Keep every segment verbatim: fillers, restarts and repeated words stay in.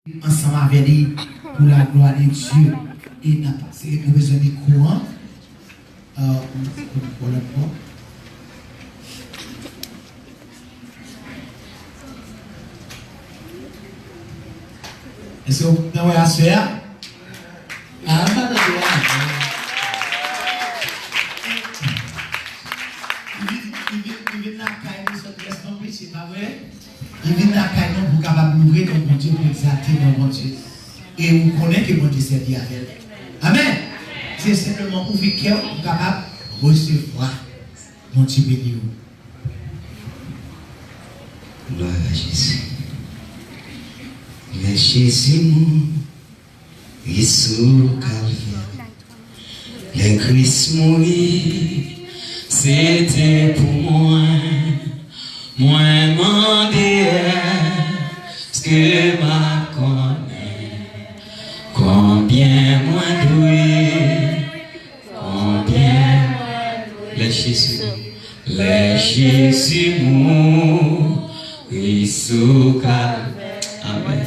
Ansanm avè li pou la glwa de Dye. E n ap pase, nou bezwen mikwo an. Euh, mikwo lòt bò. Èske w nan wè aswè a? Ah, m pa tande a. Li vin, li vin, li vin lakay nou sot rès non, wi, se pa vre? Li vin lakay nou pou kapab loure non Bondye, pou egzalte non Bondye. E ou konnen ke Bondye sèvi avè l. Amèn. Se senpleman ouvri kè w pou kapab resevwa. Bondye beni w. Glwa a Jezi. Lè Jezi mouri sou Kalvè, lè Kris mouri, se te pou mwen. Mwen mande, èske m ap konnen konbyen mwen dwe? Konbyen lè Jezi, lè Jezi mouri sou Kalvè. Amèn.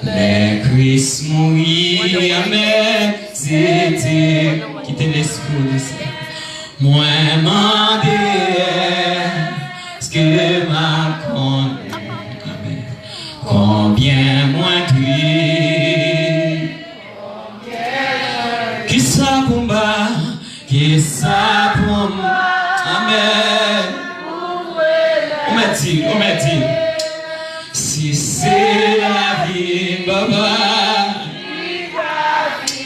Lè Kris mouri, amèn. Se te, kite Lespri w desann. Mwen mande, èske m ap konnen, amèn, konbyen mwen dwe? Kisa pou m ba? Kisa pou m? Amèn. Ou mèt di, ou mèt di. Si se lavi m, Papa.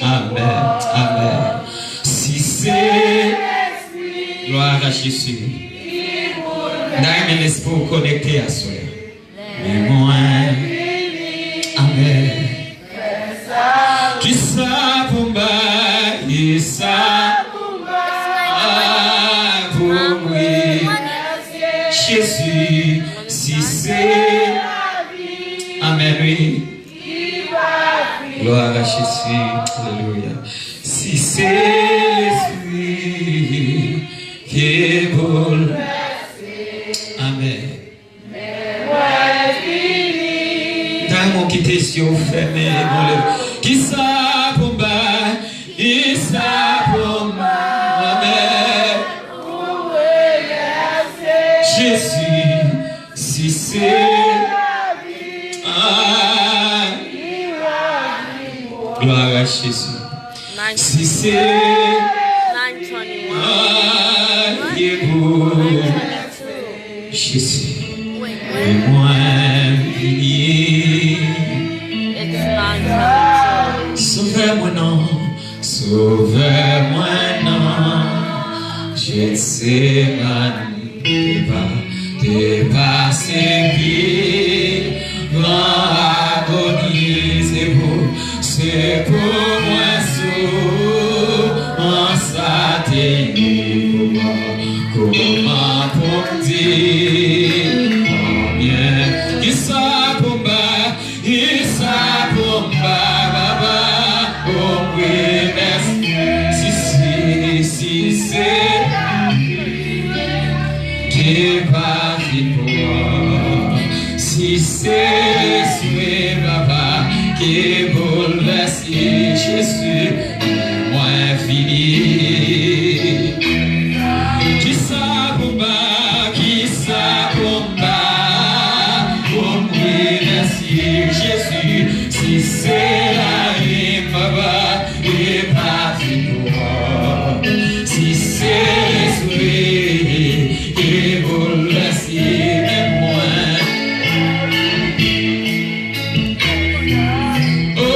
Amèn, amèn. Si se glwa a Jezi. M ta renmen Lespri w konekte aswè. Men mwen, amèn. Kisa pou m bay? Kisa pou m bay? Pou m remèsye Jezi, si se, amèn, wi. Glwa a Jezi, alelouya. Si se Lespri ki boulvèse, amèn. M ta renmen w kite zye w fèmen e bon leve. Kisa pou m bay? Kisa pou m bay? Jezi, si se, ah, glwa a Jezi. Si se, ah, e pou Jezi, e mwen vini. Sovè mwen non, Sovè mwen non, Jetsemani te pa, te pase pi gran agoni, se pou, se pou mwen soufrans sa te ye pou mwen. Kòman pou m di konbyen, kisa pou m bay, kisa pou m bay, Papa, pou m remèsye. Si, si, si se ki pa fin pou mwen. Si se Lespri, Papa, ki boulvèse, Jezi, mwen vini. Kisa pou m ba, kisa pou m ba, pou m remèsye Jezi, si se lavi m, Papa, e pa fin pou mwen. Si se Lespri ki boulvèse, men mwen. O,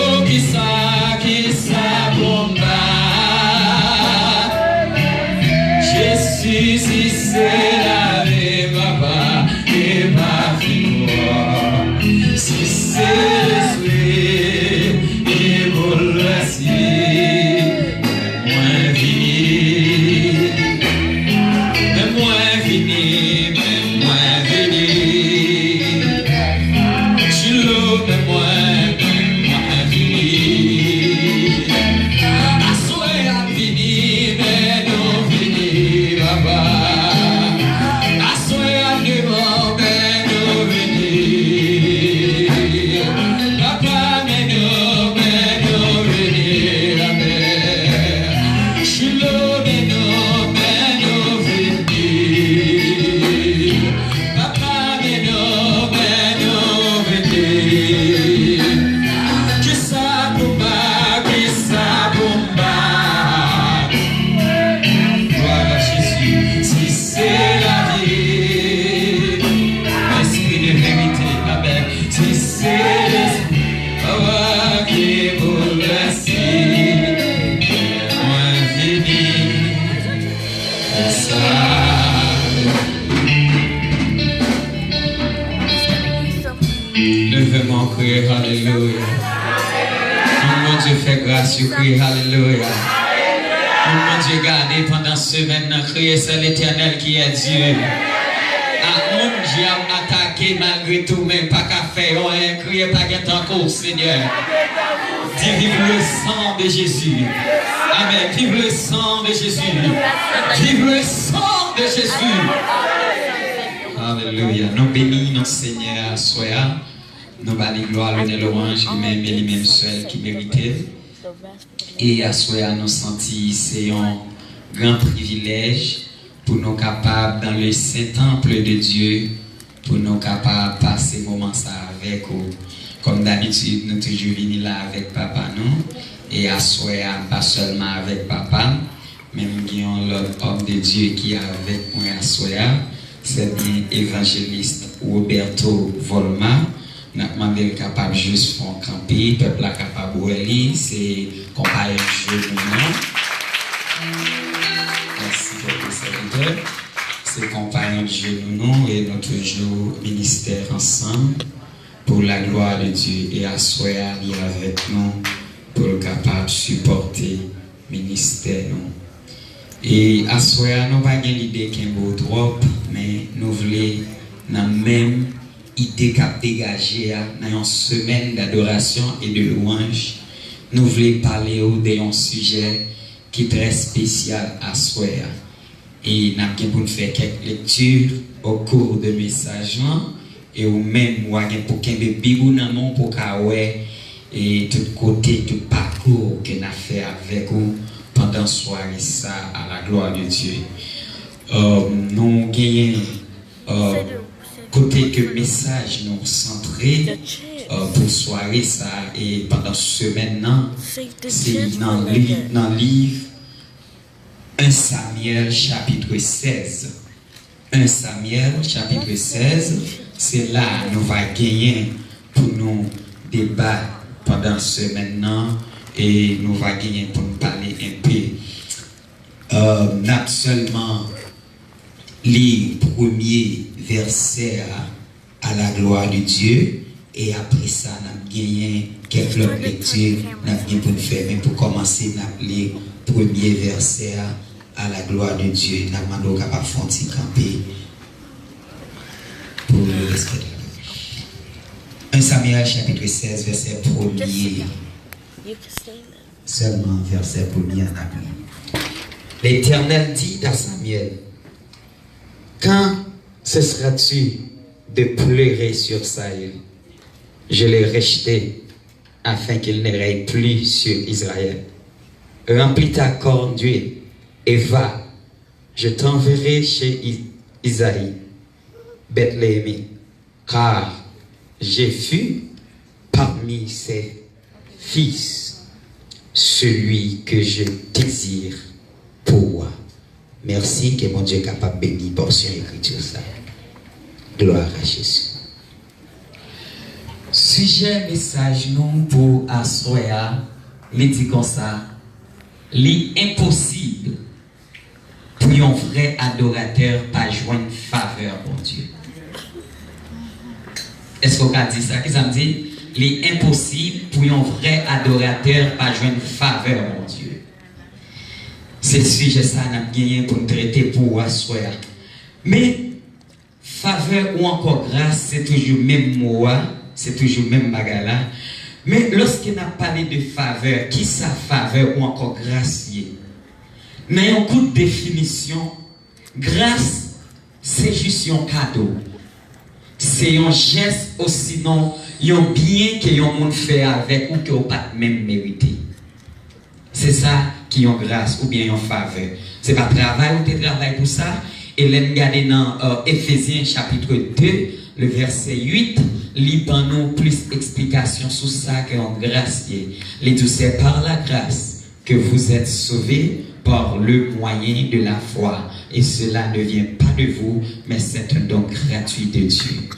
Moun Bondye fè gras yo, kriye alelouya. Moun Bondye gade pandan semèn nan, kriye c'est l'Éternel qui est Dieu. Ak moun dyab atake malgre tou, men pa ka fè yo anyen, kriye pa gen tankou w, Senyè. Di vive le sang de Jésus. Amen. Vive le sang de Jésus. Vive le sang de Jésus. Alelouya. Nou beni non Senyè a aswè a. Nou ba li glwa, lonè, lwanj, li menm e li menm sèl ki merite l. E aswè a, nou santi se yon gran privilèj pou nou kapab, dans le saint temple de Dieu, pou nou kapab pase moman sa avèk ou. Kòm dabitid, nou toujou vini la avèk papa nou. E aswè a, m pa sèlman avèk papa m, men m gen yon lòt òm de Dye ki avèk mwen aswè a. Se byen evanjelis Roberto Volma. N ap mande l kapab jis fè yon kanpe, pèp la kapab wè li. Se konpayon de je nou nou. Mèsi, pèp e sèvitè. Se konpayon de je nou nou e nou toujou ministè ansanm pour la gloire de Dieu. E aswè a, li avèk nou pou l kapab sipòte ministè nou. E aswè a, nou pa gen lide kenbe w twòp, men nou vle, nan menm ide k ap degaje a, nan yon semaine d'adoration et de louange, nou vle pale w de yon sijè ki trè espesyal aswè a. E n ap gen pou n fè kèk lekti au cours de mesaj lan. E ou menm, w a gen pou kenbe Bib ou nan men w pou w ka wè e tout kote, tout pakou ke n ap fè avèk ou pandan sware sa a, à la gloire de Dieu. Euh, nou genyen, euh, kote ke mesaj nou santre, euh, pou sware sa a e pandan semèn nan, se nan li-, nan liv un Samyèl chapitre seize. Un Samyèl chapitre seize, se la nou va genyen pou nou deba pandan semèn nan e nou va genyen pou nou pale enpe. Euh, n ap sèlman li premye vèsè a, à la gloire de Dieu. E apre sa, n ap genyen kèk lòt lekti n ap gen pou n fè. Men pou kòmanse, n ap li premye vèsè a, à la gloire de Dieu. N ap mande w kapab fè yon ti kanpe pour le respect de la parole. Un Samuel chapitre seize, verset premier. Sèlman vèsè premye a n ap li. L'Éternel dit à Samuel, quand cesseras-tu de pleurer sur Saül ? Je l'ai rejeté afin qu'il ne règne plus sur Israël. Remplis ta corne d'huile et va, je t'enverrai chez I-, Isaï, Bethléemite, car j'ai vu parmi ses fils celui que je désire pour roi. Mèsi, ke Bondye kapab beni pòsyon ekriti sa. Gloire à Jésus. Sijè mesaj nou pou aswè a, li di konsa, li enposib pou yon vrè adoratè pa jwenn favè Bondye. Èske w ka di sa? Kisa m di? Li enposib pou yon vrè adoratè pa jwenn favè Bondye. Se sijè sa n ap genyen pou n trete pou w aswè a. Men, favè ou ankò gras, se toujou menm mo a, se toujou menm bagay la. Men lòske n ap pale de favè, kisa favè ou ankò gras ye? Nan yon kout definisyon, gras se jis yon kado. Se yon jès osinon yon byen ke yon moun fè avèk ou ke w pa t menm merite. Se sa ki yon gras oubyen yon favè. Se pa travay ou te travay pou sa. E lè n gade nan, euh, Efezyen chapitre deux, le verset huit, li ban nou plis eksplikasyon sou sa ke yon gras ye. Li di w, c'est par la grâce que vous êtes sauvés par le moyen de la foi, et cela ne vient pas de vous, mais c'est un don gratuit de Dieu.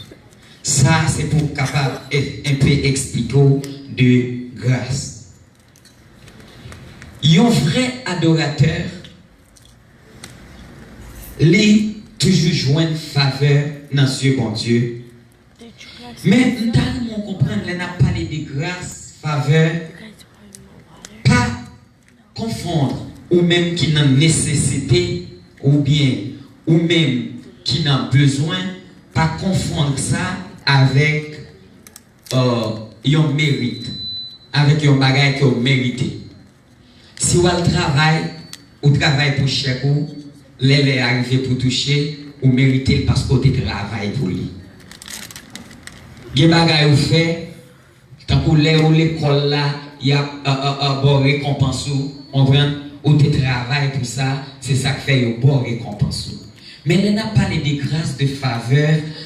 Sa, se pou w kapab e-, enpe eksplike w de gras. Yon vrè adoratè, li toujou jwenn favè nan zye Bondye. Men, m ta renmen w konprann, lè n ap pale de Gras, favè, pa konfonn ou menm ki nan nesesite oubyen ou menm ki nan bezwen, pa konfonn sa avèk, euh, yon merit, avèk yon bagay ke w merite. Si w al travay, ou travay pou chèk ou, lè lè a rive pou touche, ou merite l paske w te travay pou li. Gen bagay ou fè, tankou lè ou lekòl la, y ap, euh, euh, euh, ba w rekonpans ou, konprann? Ou te travay pou sa, se sa k fè yo ba w rekonpans ou. Men lè n ap pale de gras, de favè,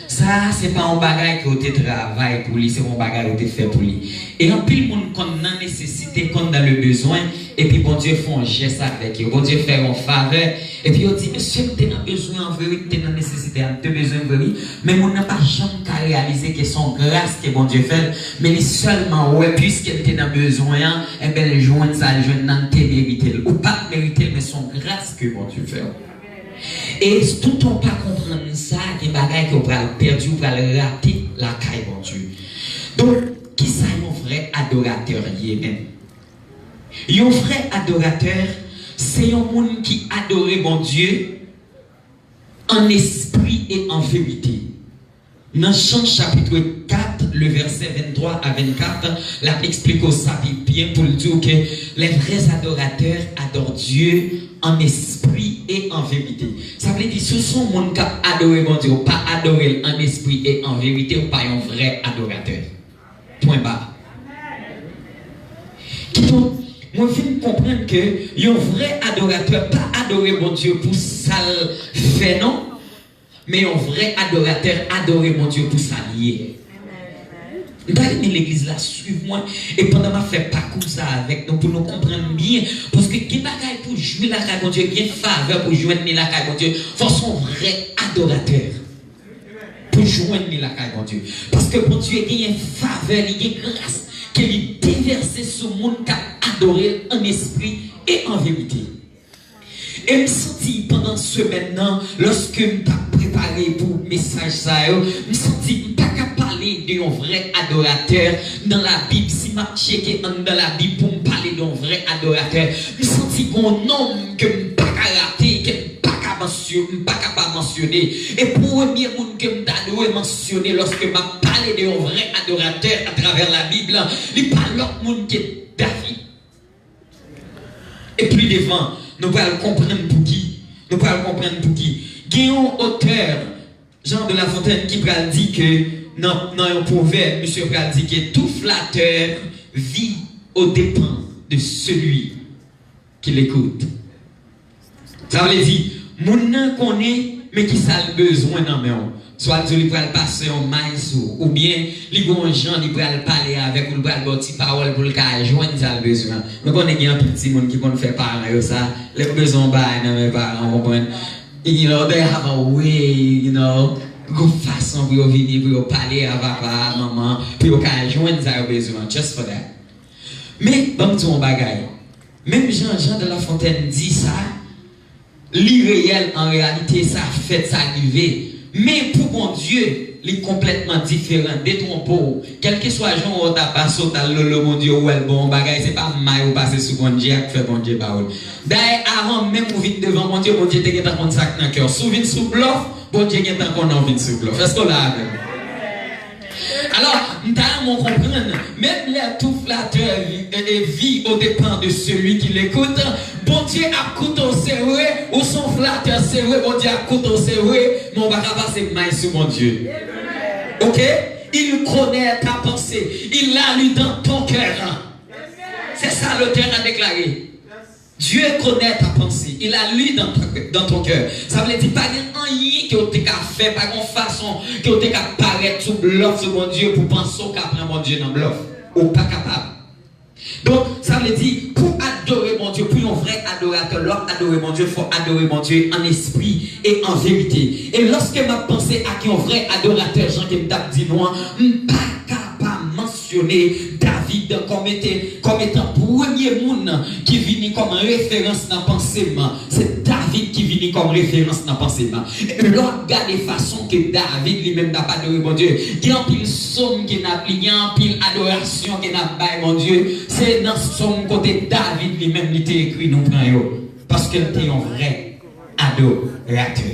sa a se pa yon bagay ke w te travay pou li, se yon bagay ou te fè pou li. E anpil moun konn nan nesesite, konn dans le besoin, epi Bondye fè yon jès avèk yo. Bondye fè yon favè, epi yo di, "Mesye, m te nan bezwen an vre, wi, m te nan nesesite a, m te bezwen vre, wi." Men moun nan pa janm ka reyalize ke se yon gras ke Bondye fè l, men li sèlman wè, piske l te nan bezwen an, enben, l jwenn sa l jwenn nan, l te merite l. Ou pa t merite l, men se yon gras ke Bondye fè w. E toutan w pa konprann sa, gen bagay ke w pral pèdi, w pral rate lakay Bondye. Donk, kisa yon vrè adoratè ye menm? Yon vrè adoratè, se yon moun ki adore Bondye an espri e an verite. Nan Jan chapit kat, le vèsè venntwa a vennkat, l ap eksplike w sa pi byen pou l di w ke les vrais adorateurs adorent Dieu en esprit et en vérité. Sa vle di, si w se yon moun k ap adore Bondye, ou pa adore l an espri e an verite, ou pa yon vrè adoratè. Pwen ba. Kidonk, mwen vin konprann ke yon vrè adoratè pa adore Bondye pou sa l fè non, men yon vrè adoratè adore Bondye pou sa l ye. M ta renmen legliz la swiv mwen, e pandan m ap fè pakou sa avèk nou, pou nou konprann byen, paske gen bagay pou jwi lakay Bondye, gen favè pou jwenn li lakay Bondye, fò se yon vrè adoratè pou jwenn li lakay Bondye. Paske Bondye genyen favè, li gen gras ke li devèse sou moun k ap adore l an espri e an verite. E m santi pandan semèn nan, lòske m t ap prepare pou mesaj sa yo, m santi m pa ka pale de yon vrè adoratè nan Labib. Si m ap tcheke anndan Labib pou m pale de yon vrè adoratè, m santi gen yon nonm ke m pa ka rate, ke m pa ka mansyo-, m pa ka pa mansyone. E premye moun ke m ta dwe mansyone lòske m ap pale de yon vrè adoratè atravè Labib la, li pa lòt moun ke David. E pli devan, nou pral konprann pouki. Nou pral konprann pouki. Gen yon otè, Jean de La Fontaine, ki pral di ke nan, nan yon pwovèb, misye pral di ke tout flatteur vit aux dépens de celui qui l'écoute. Sa vle di, moun nan konnen men kisa l bezwen nan men w. Swa l di w li pral pase yon may sou ou, oubyen li gen yon jan li pral pale avèk ou, li pral ba w ti pawòl pou l ka jwenn sa l bezwen an. Nou konnen gen anpil timoun ki konn fè paran yo sa, lè yo bezwen yon bagay nan men paran, w konprann? You know, they have a way, you know, gon fason pou yo vini, pou yo pale a papa, manman, pou yo ka jwenn sa yo bezwen an, just for that. Men, ban m di w yon bagay. Menm jan Jean de La Fontaine di sa, li reyèl, an reyalite, sa fèt, sa rive. Men pou Bondye, li konplètman diferan. Detwonpe w. Kèlkeswa jan w wè w ta pase, w t al lolo Bondye, ou wè l bon yon bagay, se pa may ou pase sou Bondye a k fè Bondye ba w l. Dayè, avan menm ou vin devan Bondye, Bondye te gentan konn sa k nan kè w. Si w vin sou blòf, Bondye gentan konnen w vin sou blòf. Èske w la avè m? Alò, m ta renmen w konprann, menm lè tout flatteur vit, euh, euh, vit aux dépens de celui qui l'écoute, Bondye ap koute w, se vre, ou se yon flatè, se vre, Bondye ap koute w, se vre, men w pa ka pase may sou Bondye. Ok? Il connaît ta pensée, il la lue dans ton cœur. Se sa lotè a deklare. Dieu connaît ta pensée, il la lue dans ta, dans ton cœur. Sa vle di, pa gen anyen ke w te ka fè, pa gen yon fason ke w te ka parèt sou blòf sou Bondye pou panse w ka pran Bondye nan blòf. Ou pa kapab. Donk, sa vle di, pou adore Bondye, pou yon vrè adoratè, lè w ap adore Bondye, fò w adore Bondye an espri e an verite. E lòske m ap panse ak yon vrè adoratè, jan ke m t ap di nou an, m pa ka pa mansyone David kòm ete-, kòm etan premye moun ki vini kòm referans nan panse m. Se David ki vini li kòm referans nan panse m. E lè w ap gade fason ke David li menm t ap adore Bondye, gen anpil sòm ke n ap li, gen anpil adorasyon ke n ap bay Bondye, se nan sòm kote David li menm li te ekri nou pran yo, paske l te yon vrè adoratè.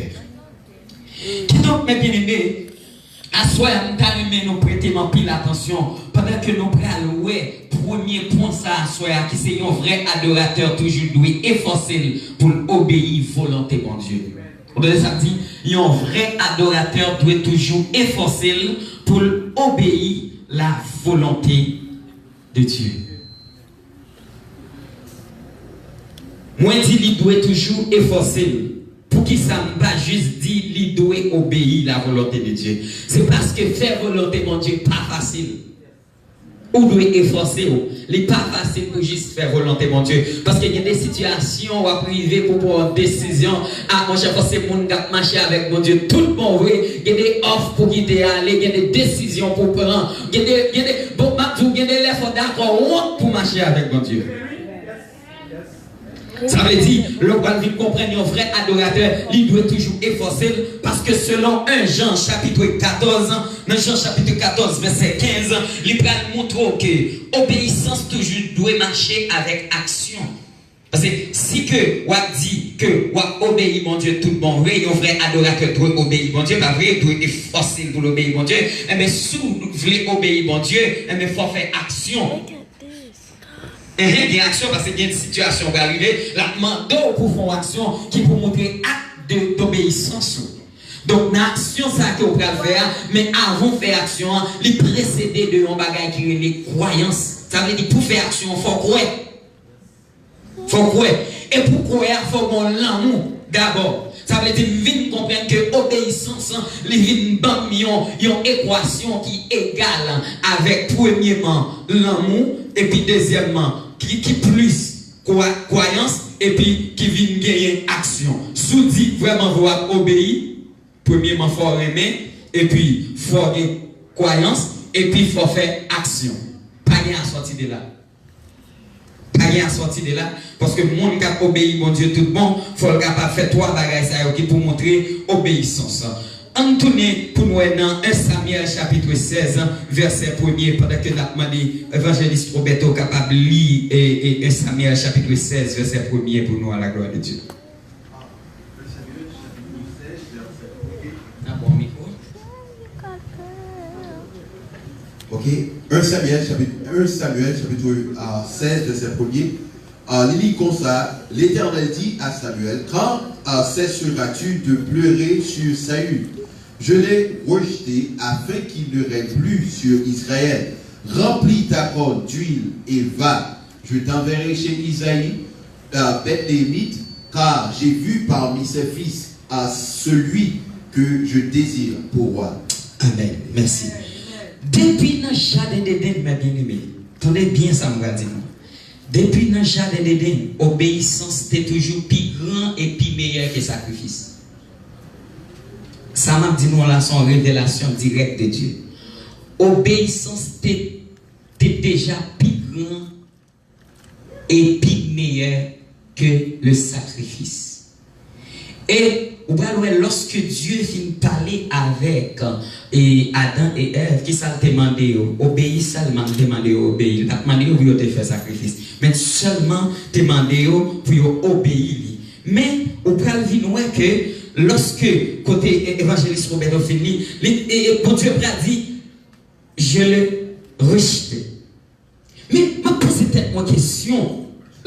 Kidonk, mè byeneme, aswè a, m ta renmen nou prete m anpil atansyon pandan ke nou pral wè premye pwen sa aswè a, ki se yon vrè adoratè toujou dwe efòse l pou l obeyi volonte Bondye. Ou tande sa m di? Yon vrè adoratè dwe toujou efòse l pou l obeyi la volonte de Dye. Mwen di li dwe toujou efòse l. Poukisa m pa jis di li dwe obeyi la volonte de Dye? Se paske fè volonte Bondye pa fasil. Ou dwe efòse w. Li pa fasil pou jis fè volonte Bondye. Paske gen de sitiyasyon w ap rive pou pran yon desizyon. A, monchè, fò se moun k ap mache avèk Bondye tout bon vre. Gen de òf pou kite ale, gen de desizyon pou pran. Gen de, gen de, bon, m ap di w, gen de lè fò w dakò wont pou mache avèk Bondye. Sa vle di, lè w pral vin konprann yon vrè adoratè, li dwe toujou efòse l, paske selon en Jan chapit katòz, nan Jan chapit katòz vèsè kenz, li pral montre w ke obeyisans toujou dwe mache avèk aksyon. Paske si ke w ap di ke w ap obeyi Bondye tout bon vre, yon vrè adoratè dwe obeyi Bondye, pa vre? Dwe efòse l pou l obeyi Bondye. Enben, si w vle obeyi Bondye, enben, fò w fè aksyon. Enhen, gen aksyon, paske gen sitiyasyon w pral rive, l ap mande w pou w fè yon aksyon ki pou montre ak de, dobeyisans ou. Donk, nan aksyon sa ke w pral fè a, men avan w fè aksyon an, li presede de yon bagay ki rele kwayans. Sa vle di, pou w fè aksyon an, fò w kwè. Fò w kwè. E pou w kwè a, fò w gen lanmou dabò. Sa vle di, m vin konprann ke obeyisans, li vin ban m yon, yon ekwasyon ki egal avèk, premyeman, lanmou, epi dezyèmman, ki, ki plis kwa-, kwayans, epi ki vin genyen aksyon. Si w di vrèman vre w ap obeyi, premyeman, fò w renmen, epi fò w gen kwayans, epi fò w fè aksyon. Pa gen asòti de la. Pa gen asòti de la, paske moun k ap obeyi Bondye tout bon, fò l kapab fè twa bagay sa yo ki pou montre obeyisans. Ann tounen pou n wè nan en Samyèl chapit sèz, vèsè premye, pandan ke n ap mande evanjelis Roberto kapab li, e, e, en Samyèl chapit sèz, vèsè premye pou nou, à la gloire de Dieu. Sa bon, mikwo? Ok. En Samyèl, chapit, en Samyèl, chapit, euh, sèz, vèsè premye. Euh, li li konsa, Letènèl di a Samyèl, Quand, euh, cesseras-tu de pleurer sur Saül? Je l'ai rejeté afin qu'il ne règne plus sur Israël. Remplis ta corne d'huile et va. Je t'enverrai chez Isaï, euh, Bethléemite, car j'ai vu parmi ses fils à celui que je désire pour roi. Amen. Mèsi. Depi nan jaden Eden, mè byeneme, tande byen sa m pral di nou. Depi nan jaden Eden, obeyisans te toujou pi gran e pi meyè ke sakrifis. Sa m ap di nou la, se yon revelasyon dirèk de Dye. Obeyisans te, te deja pi gran e pi meyè ke le sakrifis. E ou pral wè, lòske Dye fin pale avèk, e, Adan e Èv, kisa l te mande yo? Obeyi sèlman, li te mande yo obeyi. Li pa t mande yo pou yo te fè sakrifis, men sèlman te mande yo pou yo obeyi li. Men ou pral vin wè ke lòske kote, e, evanjelis Roberto fin li, li, e, e, Bondye pral di, Je le rejeté. Men, m ap poze tèt mwen kesyon,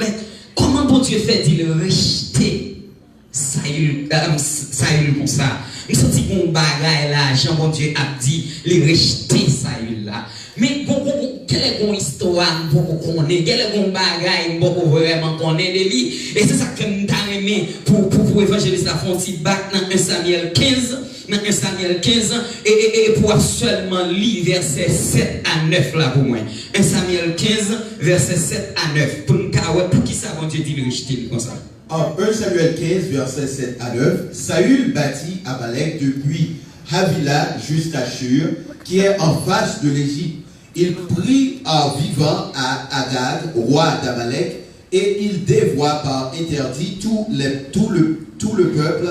like, kòman Bondye fè di l rejte Sayil, euh, Sayil konsa? M santi gon bagay la, jan Bondye ap di li rejte Sayil la. Men, gon, gon, gon, genlè gon istwa m poko konnen, genlè gon bagay m poko vrèman konnen de li. E se sa k fè m ta renmen pou, pou, pou evanjelis la fè yon ti bak nan en Samyèl kenz, nan en Samyèl kenz, e, e, e pou w ap sèlman li vèsè sèt a nèf la pou mwen. En Samyèl kenz, vèsè sèt a nèf, pou n ka wè poukisa Bondye di l rejte l konsa. En un Samuel quinze, versets sept à neuf, Saül battit Amalek depuis Havila jusqu'à Shur, qui est en face de l'Égypte. Il prit en vivant à Agag, roi d'Amalek, Et il dévoua par interdit tout, les, tout, le, tout le peuple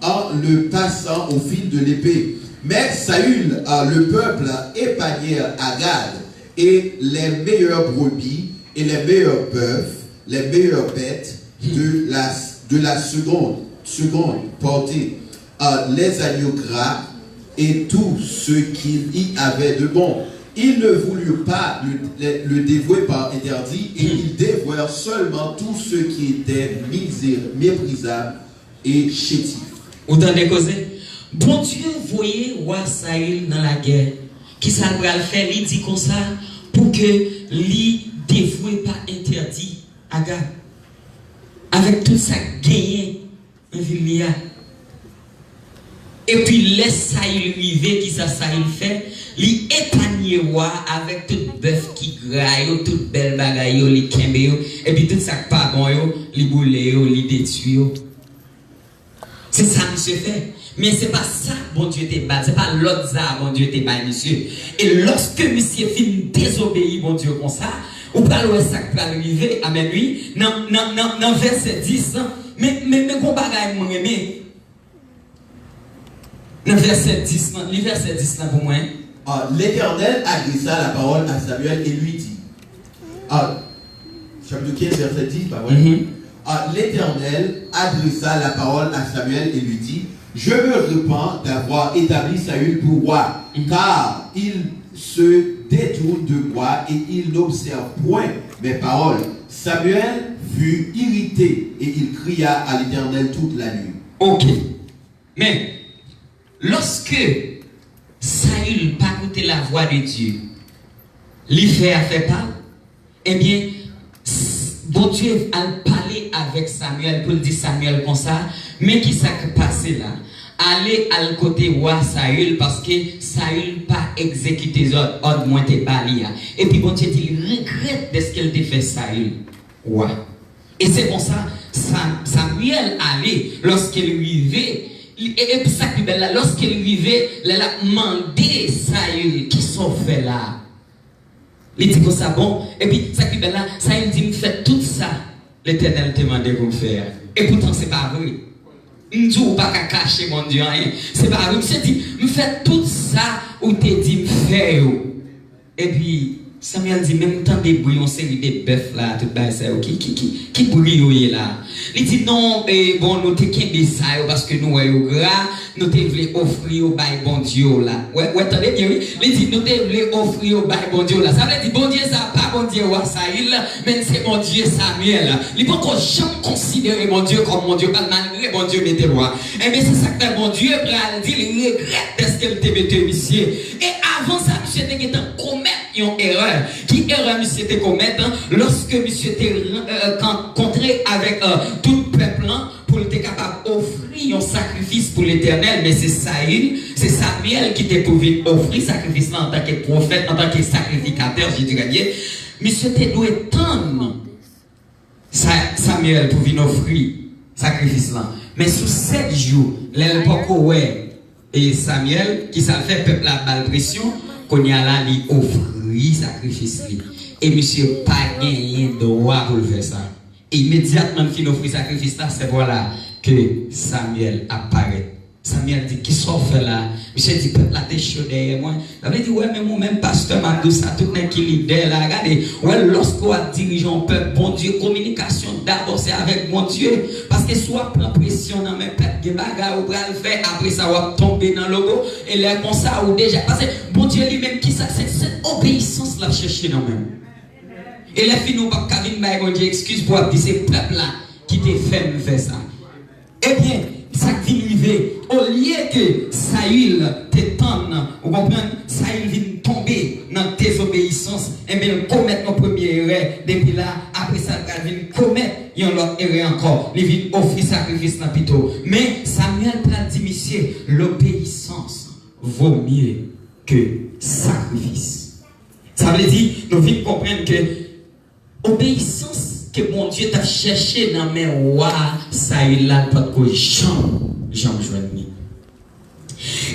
en le passant au fil de l'épée. Mais Saül, euh, le peuple, épargnèrent Agag et les meilleures brebis et les meilleurs bœufs, les meilleures bêtes de la, de la seconde, seconde portée, euh, les agneaux gras et tout ce qu'il y avait de bon. Ils ne voulurent pas le, le, le dévouer par interdit et ils dévouèrent seulement tout ce qui était misé-, méprisable et chétif. Ou tande koze? Bondye voye wa Sayil nan lagè. Kisa l pral fè? Li di konsa, pou ke li devwe pa entèdi Agag avèk tout sa k genyen nan vil li a. Epi lè Sayil rive, kisa Sayil fè? Li epanye wa avèk tout bèf ki gra yo, tout bèl bagay yo, li kenbe yo, epi tout sa k pa bon yo, li boule yo, li detwi yo. Se sa misye fè. Men se pa sa Bondye te ba l, se pa lòd sa a Bondye te bay misye. E lòske misye fin dezobeyi Bondye konsa, ou pral wè sa k pral rive. Amèn, wi. Nan, nan, nan, nan vèsè dis lan, men, men, men gon bagay mwen renmen. Nan vèsè dis lan, li vèsè dis lan pou mwen. Ah, l'Éternel adressa la parole à Samuel et lui dit, ah, chapitre quinze, verset dix, pa vre? Mhm. Ah, l'Éternel adressa la parole à Samuel et lui dit, je me repens d'avoir établi Saül pour roi, mhm, car il se détourne de moi et il n'observe point mes paroles. Samuel fut irrité et il cria à l'Éternel toute la nuit. Ok. Men, lòske Sayil pa koute lavwa de Dye, li fè afè pa l, ebyen, s-, Bondye al pale avèk Samyèl pou l di Samyèl konsa, men ki sa k pase la. Ale al kote wa Sayil, paske Sayil pa egzekite zòd, òd mwen te ba li a. Epi Bondye di l regrèt dèske l te fè Sayil wa. E se konsa, Sa-, Samyèl ale, lòske l rive, li, e, epi sa k pi bèl la, lòske l rive, lè l ap mande Sayil, "Kisa w fè la a?" Li di konsa, bon, epi sa k pi bèl la, Sayil di, "M fè tout sa Letènèl te mande pou m fè a." Epoutan, se pa vre. M di w, ou pa ka kache Bondye anyen. Se pa vre. Misye di, "M fè tout sa ou te di m fè yo." Epi, Samyèl di, "Men m tande bri yon seri de bèf la, tout bagay sa yo. Ki, ki, ki, ki bri yo ye la?" Li di, "Non, e, bon, nou te kenbe sa yo paske nou wè yo gra, nou te vle ofri yo bay Bondye w la." Wè, wè, tande byen, wi. Li di, "Nou te vle ofri yo bay Bondye w la." Sa vle di, Bondye sa a pa Bondye wa Sayil, men se Bondye Samyèl. Li poko janm konsidere Bondye kòm Bondye pa l, malgre Bondye mete l wa. Ebyen, se sa k fè Bondye pral di l regrèt dèske l te mete misye. E avan sa, misye te gentan komèt yon erè. Ki erè misye te komèt, an? Lòske misye te, e, e, kankontre avèk, e, tout pèp lan pou l te kapab ofri yon sakrifis pou Letènèl, men se Sayil, se Samyèl ki te pou vin ofri sakrifis lan antanke pwofèt, antanke sakrifikatè, je dirais bien. Misye te dwe tann Sa-, Samyèl pou vin ofri sakrifis lan. Men sou sèt jou, lè l poko wè, e, Samyèl, kisa l fè? Pèp la ap ba l presyon, kounye a la, li ofri sakrifis li. E misye pa genyen dwa pou l fè sa. Imedyatman l fin ofri sakrifis la, se vwala ke Samyèl ap parèt. Samyèl di, "Kisa w fè la a?" Misye di, "Pèp la te cho dèyè mwen." Sa vle di, wè, menm ou menm, pastè, m ap di w sa, tout nèg ki lidè la, gade, wè, lòske w ap dirije yon pèp, Bondye, kominikasyon dabò, se avèk Bondye. Paske si w ap pran presyon nan men pèp, gen bagay ou pral fè, apre sa, w ap tonbe nan logo, e lè konsa, ou deja, paske Bondye li menm, kisa, se, se obeyisans l ap chèche nan men w. E lè fini, ou p ap ka vin bay Bondye ekskiz pou w ap di, "Se pèp la ki te fè m fè sa." Ebyen, sa k vin rive, olye ke Sayil te tann, ou konprann, Sayil vin tonbe nan dezobeyisans, ebyen, l komèt yon premye erè. Depi la, apre sa, l pral vin komèt yon lòt erè ankò. Li vin ofri sakrifis lan pito. Men, Samyèl pral di misye, "L'obéissance vaut mieux que sacrifice." Sa vle di, nou vin konprann ke obeyisans ke Bondye t ap chèche nan men wa Sayil la, l potko janm, janm jwenn li.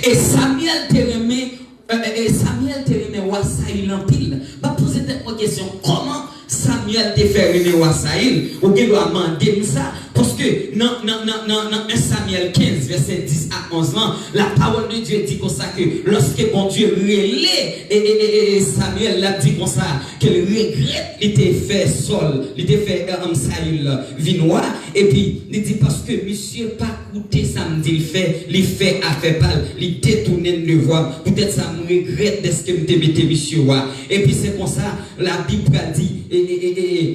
E Samyèl te renmen, e, e, e Samyèl te renmen wa Sayil anpil. M ap poze tèt mwen kesyon, kòman Samyèl te fè renmen wa Sayil? Ou gen dwa mande m sa, paske nan, nan, nan, nan, nan en Samyèl kenz, vèsè dis a onz lan, la parole de Dieu di konsa ke lòske Bondye rele e, e, e, e, e Samyèl, l ap di konsa ke l regrèt li te fè Sòl, li te fè, e, Sayil vin wa, epi li di, paske misye pa koute sa m di l fè, li fè afè pa l, li detounen m de vwa m. Poutèt sa, m regrèt dèske m te mete misye wa. Epi se konsa, Labib pral di, e, e, e, e, e,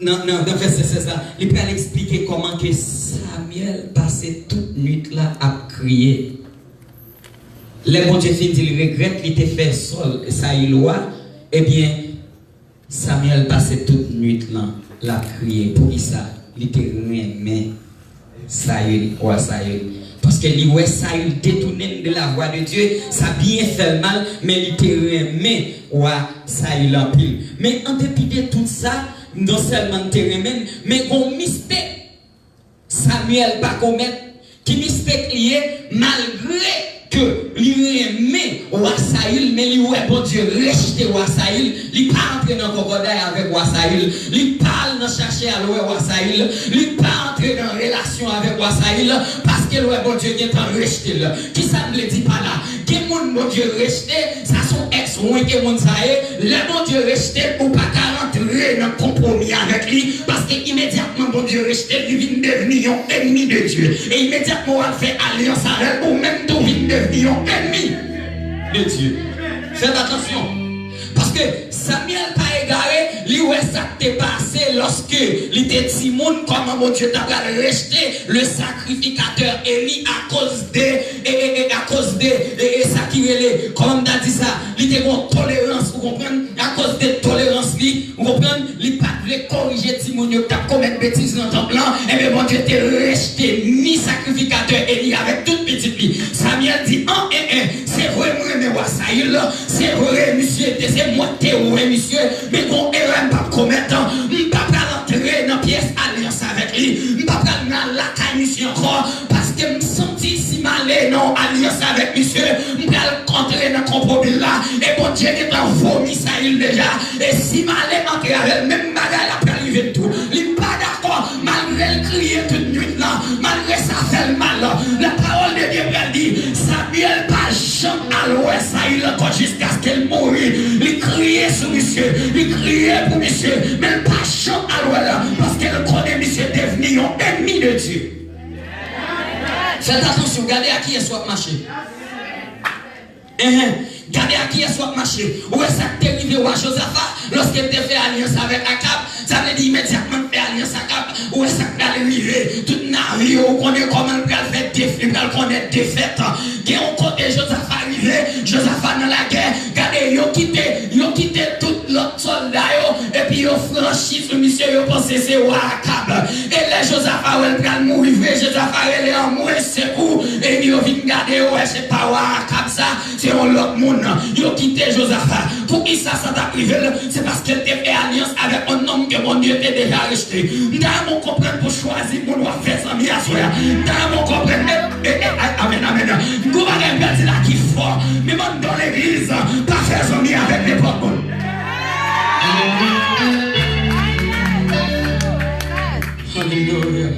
nan, nan, nan vèsè sèz la, li pral eksplike kòman ke Samyèl pase tout nwit la ap kriye. Lè Bondye fin di l regrèt li te fè Sòl, Sayil wa, ebyen, Samyèl pase tout nwit lan, l ap kriye. Poukisa? Li te renmen Sayil, wa Sayil. Paske li wè Sayil detounen l de la vwa de Dye, sa byen fè l mal, men li te renmen wa Sayil anpil. Men an depi de tout sa, non sèlman l te renmen l, men gon mistake Samyèl pa komèt, ki mistake li ye, malgre ke li renmen wa Sayil, men li wè Bondye rejte wa Sayil, li pa antre nan kòkòday avèk wa Sayil, li pa al nan chache al wè wa Sayil, li pa antre nan relasyon avèk wa Sayil, paske l wè Bondye gentan rejte l. Kisa m vle di pa la? Gen moun Bondye rejte, sa se yon èks wen ke moun sa ye. Lè Bondye rejte, ou pa ka rantre nan konpwomi avèk li, paske imedyatman Bondye rejte, li vin devni yon ènmi de Dye. E imedyatman w al fè alyans avè l, ou menm tou vin devni yon ènmi de Dye. Fèt atansyon. Paske Samyèl pa egare, li wè sa k te pase lòske li te timoun, kòman Bondye ta pral rejte le sacrificateur Élie akoz de, e, e, e, akoz de, e, e, sa ki rele, kòman m ta di sa, li te gon tolerans, ou konprann, akoz de tolerans li, ou konprann, li pa t vle korije timoun yo k t ap komèt betiz nan tanp lan, ebyen Bondye te rejte ni sakrifikatè Eli avèk tout pitit li. Samyèl di, an, en, en, se vre m renmen wa Sayil, se vre misye te, se mwen k te wè misye, men gon erè m p ap komèt, m pa pral antre nan pyès alyans avèk li, m pa pral nan lakay misye ankò, paske m santi si m ale nan yon alyans avèk misye, m pral antre nan konpwomi la, e Bondye gentan vomi Sayil deja, e si m ale antre avè l, menm bagay la pral rive m tou. Li pa dakò, malgre l kriye tout nwit lan, malgre sa fè l mal, la parole de Dieu pral di, Samyèl pa janm al wè Sayil ankò jiskaske l mouri. Li kriye sou misye, li kriye pou misye, men l pa janm al wè l, paske l konnen misye devni yon ènmi de Dye. Fèt atansyon, gade a kiyès w ap mache. Enhen, gade a kiyès w ap mache. Ou wè sa k te rive wa Jozafa, lòske l te fè alyans avèk Akab, sa vle di imedyatman l fè alyans Akab, ou wè sa k pral rive. Tout navi yo, ou konnen kòman l pral fè def-, li pral konnen defèt. Gen yon kote Jozafa rive, Jozafa nan lagè, gade yo kite, yo kite tout lòt sòlda yo, epi yo franchi sou misye, yo panse se wa Akab. E lè Jozafa wè l pral mouri vre, Jozafa rele anmwe sekou, epi yo vin gade, yo wè se pa wa Akab sa, se yon lòt moun. Yo kite Jozafa. Poukisa sa t ap rive l? Se paske l te fè alyans avèk yon nonm ke Bondye te deja rejte. M ta renmen w konprann pou chwazi moun w ap fè zanmi aswè a. M ta renmen w konprann. E, e, e, a-, amèn, amèn. M gon bagay m pral di la ki fò. Men bann don legliz, pa fè zanmi avèk nenpòt moun. Alelouya.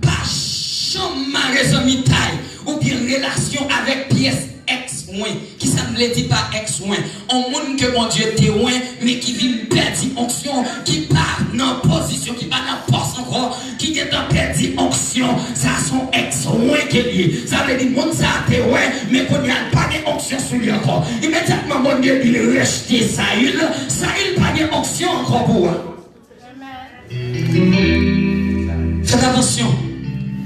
Pa janm mare zanmitay oubyen relasyon avèk pyès èks wen. Kisa m vle di pa èks wen? On moun ke Bondye te wen, men ki vin pèdi onksyon, ki pa nan pozisyon, ki pa nan pòs ankò, ki gentan pèdi onksyon. Sa se on èks wen ke l ye. Sa vle di moun sa a te wen, men kounye a l pa gen onksyon sou li ankò. Imedyatman Bondye di l rejte Sayil, Sayil pa gen onksyon ankò pou ou a. Fèt atansyon.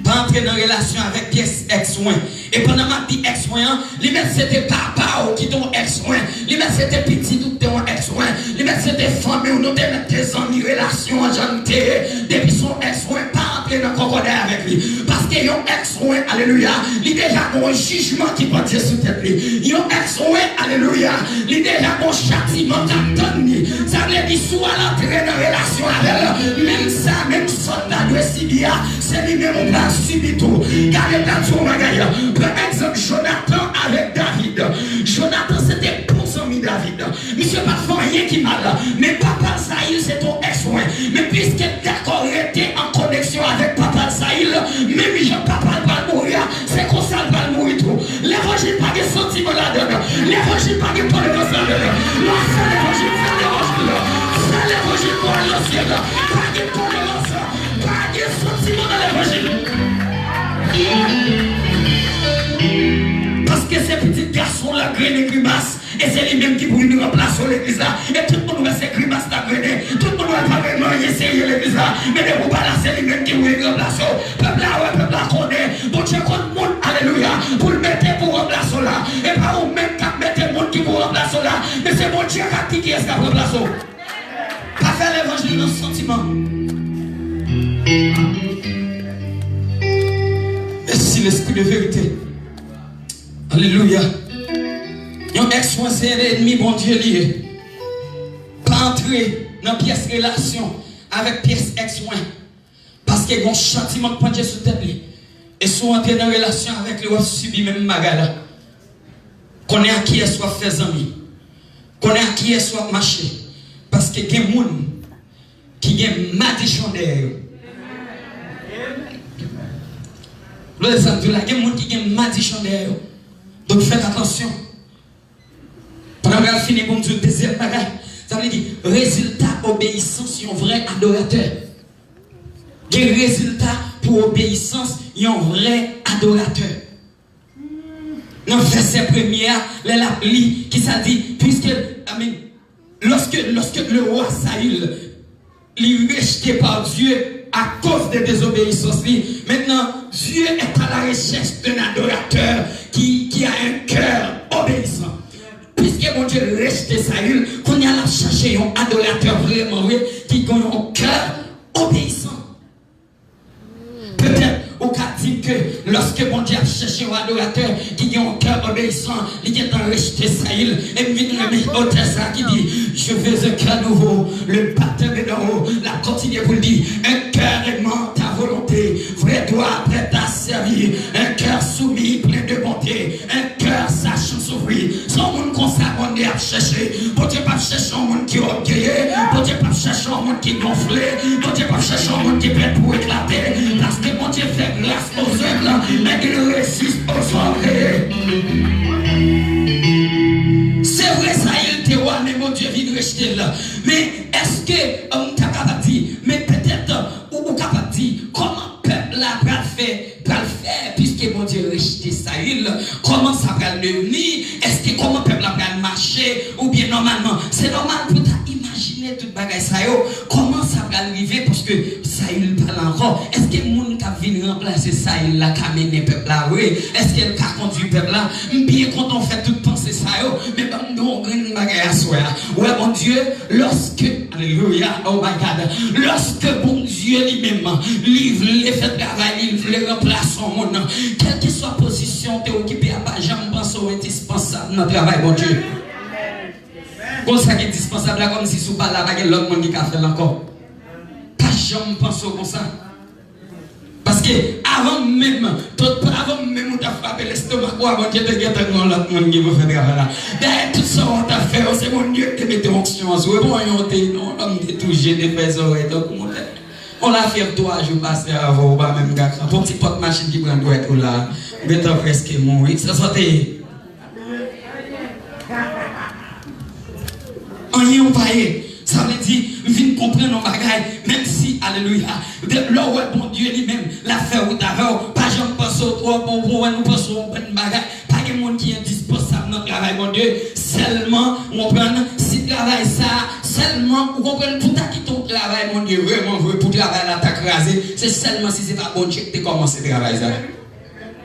Pa antre nan relasyon avèk pyès èks wen. E pandan m ap di èks wen an, li mèt se te papa w ki te yon èks wen. Li mèt se te pitit ou ki te yon èks wen. Li mèt se te fanmi w, nou te mèt te zanmi, relasyon an jan l te ye. Depi se yon èks wen, pa antre nan kòkòday avèk li. Paske yon èks wen, alelouya, li deja gen yon jijman ki pandye sou tèt li. Yon èks wen, alelouya, li deja gen yon chatiman k ap tann li. Sa vle di, si w al antre nan relasyon avè l, menm sa, menm sòt la dwe sibi a, se li menm ou pral sibi tou. Gade, m pral di w yon bagay. Pran egzanp Jonatan avèk David. Jonatan se te bon zanmi David. Misye pa t fè anyen ki mal. Men papa l Sayil se te yon Men piske l dakò rete an koneksyon avèk papa l Sayil, menm jan papa l pral mouri a, se konsa l pral mouri tou. Levanjil pa gen santiman ladan l. Levanjil pa gen tolerans ladan l. Lè w fè levanjil, fè levanjil. Fè levanjil pou w al nan syèl. Pa gen tolerans, pa gen santiman nan levanjil. Paske se pitit gason l ap grennen grimas. E se li menm ki pou vin ranplase w legliz la. E tout moun wè se grimas l ap grennen. Tout moun wè l pa vin anyen serye legliz la. Men depi w pa la, se li menm ki pou vin ranplase w. Pèp la wè, pèp la konnen. Bondye konn moun, alelouya, pou l mete pou ranplase w la. E pa ou menm k ap mete moun ki pou ranplase w la. Men se Bondye k ap di kiyès k ap ranplase w. Pa fè levanjil nan santiman. Mèsi, Lespri de verite. Alelouya. Yon èks mwen se enmi Bondye li ye. Pa antre nan pyès relasyon avèk pyès èks mwen. Paske gon chatiman k pandye sou tèt li. E si w antre nan relasyon avèk li, w ap sibi menm bagay la. Konnen ak kiyès w ap fè zanmi. Konnen ak kiyès w ap mache. Paske gen moun ki gen madichon dèyè yo. Lè sa m di w la, gen moun ki gen madichon dèyè yo. Donk, fèt atansyon. Pandan m pral fini pou m di w dezyèm bagay, sa vle di rezilta obeyisans yon vrè adoratè. Gen rezilta pou obeyisans yon vrè adoratè. Nan vèsè premye a, lè l ap li, ki sa l di? Puisque, I mean, lorsque, lorsque le roi Saül, li rejte pa Dye akoz de dezobeyisans li, maintenant, Dieu est à la recherche d'un adorateur qui, qui a un cœur obéissant. Piske Bondye rejte Sayil, kounye a l ap chache yon adoratè vrèman vre ki gen yon kè obeyisan. Petèt ou ka di m ke lòske Bondye ap chèche yon adoratè ki gen yon kè obeyisan, li gentan rejte Sayil. E m vin renmen otè sa ki di, Je veux un cœur nouveau, le batteur de Doro. L ap kontinye pou l di, Un cœur aimant ta volonté, vrai doigt prêt à servir, un cœur soumis plein de bonté, un cœur sachant souffrir. Se yon moun konsa Bondye ap chèche. Bondye p ap chèche yon moun ki ògeye. Bondye p ap chèche yon moun ki gonfle. Bondye p ap chèche yon moun ki prèt pou eklate. Paske Bondye fè gras aux humbles, mais il résiste aux orgueilleux. Se vre, Sayil te wa, men Bondye vin rejte l. Men èske, m ta kapab di, men petèt, ou, ou kapab di, kòman pèp la pral fè, pral fè, piske Bondye rejte Sayil, kòman sa pral devni? Èske kòman pèp la pral mache? Oubyen nòmalman, se nòmal pou ta imajine tout bagay sa yo, kòman sa pral rive? Paske Sayil pa la ankò. Èske moun k ap vin ranplase Sayil la ka mennen pèp la vre? Èske l ka kondui pèp la? M byen kontan w fè tout panse sa yo, men ban m di w yon grenn bagay aswè a. Wè, Bondye, lòske, alelouya, oh my God, lòske Bondye li menm, li vle fè travay li, li vle ranplase yon moun, kèlkeswa pozisyon w te okipe a, pa janm panse w endispansab nan travay Bondye. Konsa ki endispansab la, kòmsi si w pa la, pa gen lòt moun ki ka fè l ankò. Pa janm panse w konsa. Paske avan menm, tout avan menm ou ta frape lestomak ou a, Bondye te gentan gen yon lòt moun ki pou fè travay la. Dayè, tout sa w t ap fè yo, se Bondye ki te mete onksyon an sou yo. Bon, yon te, yon lòm te tou je, te fè zòrèy tankou montèn. On lafyèv twa jou pase avan w, ou pa menm ka kanpe. On ti pòt machin ki pran dwèt ou la, ou gentan prèske mouri. Sa sa te ye? Anyen ou pa ye. Sa vle di, m vin konprann yon bagay, menm si, alelouya, de, lè w wè Bondye li menm, l ap fè wout avè w, pa janm panse w twò bon, pou wè nou panse w yon bann bagay. Pa gen moun ki endispansab nan travay Bondye, sèlman, ou konprann, si travay sa, sèlman, ou konprann, pou ta kite yon travay Bondye vrèman vre, pou travay la ta kraze, se sèlman si se pa Bondye ki te kòmanse travay sa.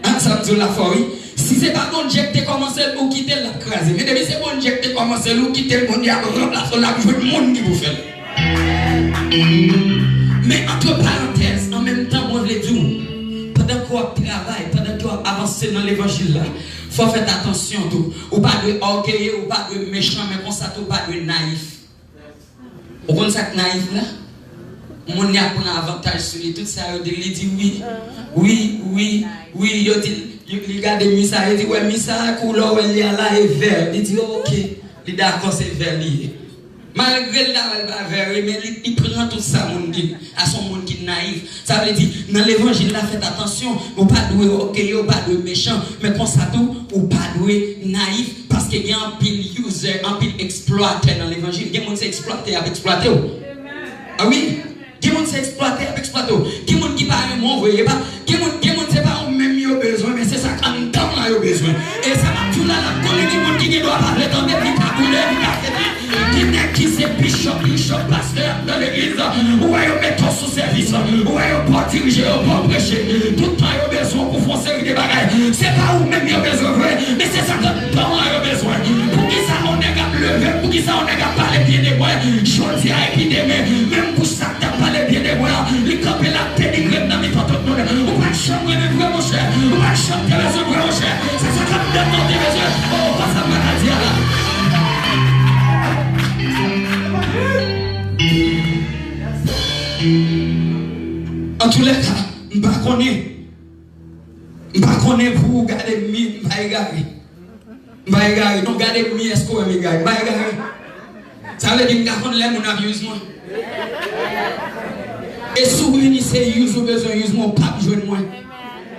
An, sa m di w la fò, wi. Si se pa Bondye ki te kòmanse l, ou kite l, l ap kraze. Men depi se Bondye ki te kòmanse l, ou kite l, Bondye ap ranplase w, l ap jwenn moun ki pou fè l. Men, antre parantèz, an menm tan, mwen vle di w, pandan ke w ap travay, pandan ke w ap avanse nan levanjil la, fò w fè atansyon tou. Ou pa dwe ògeye, ou pa dwe mechan, men konsa tou, ou pa dwe nayif. Ou konn sa k nayif la? Moun y ap pran avantaj sou li, tout sa yo di l, li di wi, wi, wi, wi, yo di l, li gade mi sa, yo di, wè mi sa, koulè w wè l ye a la, e vè. Li di, oke, li dakò, se vè li ye. Malgre l ta wè l pa vre, men li, li pran tout sa moun di. A se yon moun ki nayif. Sa vle di, nan levanjil la, fèt atansyon. Ou pa dwe ògeye, ou pa dwe mechan. Men konsa tou, ou pa dwe nayif. Paske gen anpil user, anpil eksplwatè nan levanjil. Gen moun se eksplwate y ap eksplwate w. A wi. Gen moun se eksplwate y ap eksplwate w. Gen moun ki pa renmen w vre. E pa, gen moun, gen moun se pa ou menm yo bezwen, men se sa k anndan w lan yo bezwen. E sa m ap di w la, l ap konnen gen moun ki gen dwa pa vle tande, li ka boule, li ka fete. Gen nèg ki se bishop, bishop, pastè y ap nan legliz. Ou wè yo mete w sou sèvis. Ou wè yo pa w dirije, yo pa w preche. Tout tan yo bezwen w pou fè yon seri de bagay. Se pa ou menm yo bezwen vre, men se sa k anndan w lan yo bezwen. Poukisa yon nèg ap leve, poukisa yon nèg ap pale byen de mwen, jodi a epi demen, menm bouch sa k t ap pale byen de mwen an, li kanpe l ap denigre m nan mitan tout moun. Ou pa t janm renmen m vre, monchè. Ou pa t janm te bezwen m vre, monchè. Se sa k anndan w lan w te bezwen. Oh, pa sa m pa ka di a la. Antoulèka, m pa konnen. M pa konnen pou ou gade m, m pa egare. M pa egare. Non, gade m, èske w wè m egare? M pa egare. Sa vle di m ka konn lè moun ap use mwen. E si w vini se use ou bezwen use mwen, ou p ap jwenn mwen.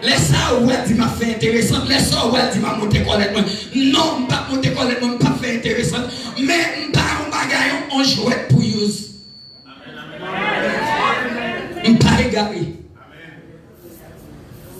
Lè sa a, ou pral di m ap fè enteresant. Lè sa a, ou pral di m ap monte kòlèt mwen. Non, m p ap monte kòlèt mwen, m p ap fè enteresant. Men m pa yon bagay, yon, yon jwèt pou use. M pa egare.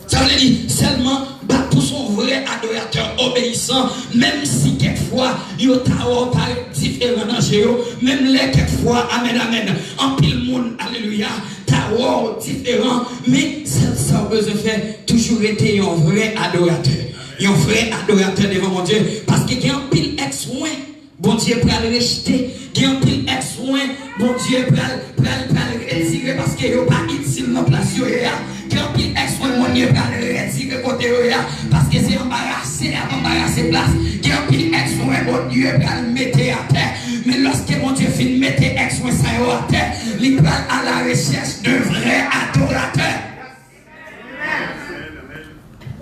Sa vle di, sèlman, Baptous se yon vrè adoratè obeyisan, menm si kèk fwa yo ta wè w parèt diferan nan je yo, menm lè kèk fwa, amèn, amèn, anpil moun, alelouya, ta wè w diferan, men sèl sa w bezwen fè, toujou rete yon vrè adoratè. Yon vrè adoratè devan Bondye, paske gen anpil èks mwen Bondye pral rejte. Gen anpil èks mwen, Bondye pral, pral, pral retire paske yo pa itil nan plas yo ye a. Gen anpil èks mwen, Bondye pral retire kote yo ye a. Paske se anbarase y ap anbarase plas. Gen anpil èks mwen, Bondye pral mete atè. Men lòske Bondye fin mete èks mwen sa yo atè, li pral à la recherche de vrais adorateurs.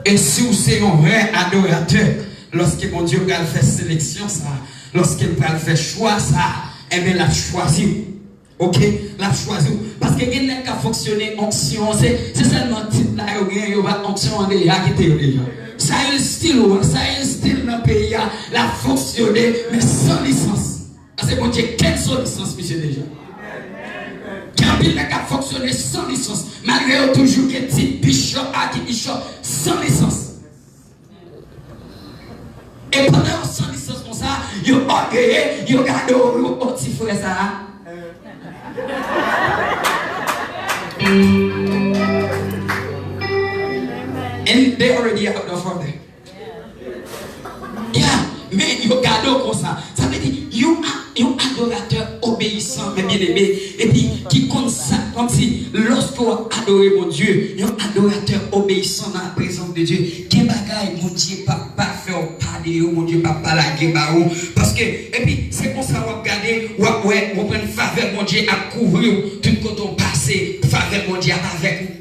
E si w se yon vrè adoratè, lòske Bondye pral fè seleksyon sa a, lòske l pral fè chwa sa a, enben, l ap chwazi w. Oke? L ap chwazi w. Paske gen nèg k ap fonksyone, onksyon, se, se sèlman tit la yo genyen, yo pa onksyon an deja kite yo deja. Sa yo still, sa yo still nan peyi a, l ap fonksyone, men san lisans. Paske Bondye kenn son lisans misye deja. Gen anpil nèg k ap fonksyone san lisans, malgre yo toujou gen tit bishop, akibishop, san lisans. E pandan yo san lisans konsa, yo ògeye, yo gade w, yo, o ti frè sa a. And they already out of order. Yeah, men yo gade w konsa. Sa vle di, yon a-, yon adoratè obeyisan, men byeneme, epi ki konn sa, kòmsi, lòske w ap adore Bondye, yon adoratè obeyisan nan la prezans de Dye, gen bagay Bondye p ap pa fè w pa de yo, Bondye p ap pa lage ba ou. Paske, epi, se konsa w ap gade, w ap wè, w konprann favè Bondye ap kouvri w, tout kote w pase, favè Bondye ap avèk ou.